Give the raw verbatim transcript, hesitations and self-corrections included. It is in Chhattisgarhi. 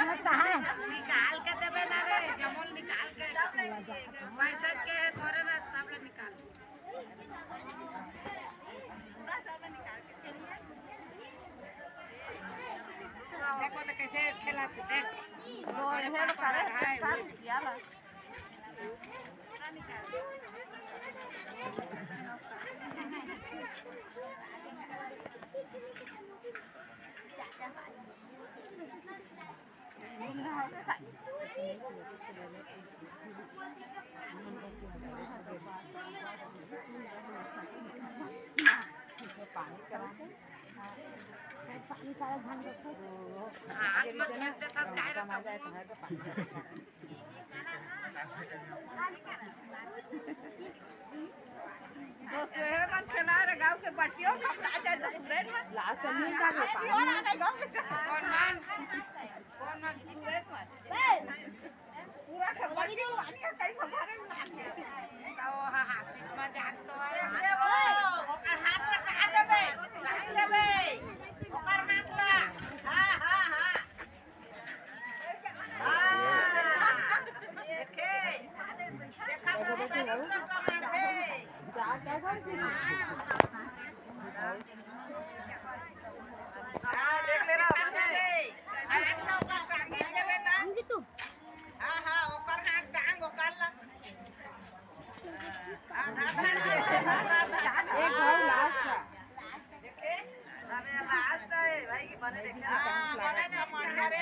निकाल के देबे ना रे, जमोल निकाल के। पैसा के है थोड़े ना, सब ले निकाल। देखो तो कैसे खेला थे, देख। हाथ में छेद देता, काय रहता? दोस्त, ये मन खेला रे, गाँव के बटियो खपड़ा जाए, दस मिनट में। लास्ट में का और आ गए गाँव में। कौन मन? कौन मन? पूरा खपड़ा के पानी है, कहीं भगवान में आ गया। तो हाँ, हाँ, सिस्मा जान तो है। ओकर हाथ में कहाँ देबे? नहीं देबे। ओकर हाथ ला। हाँ, हाँ, हाँ। एक भाई लास्ट है। अबे लास्ट है भाई, कि बने देखे ना। हाँ, बने ना, बढ़िया रे।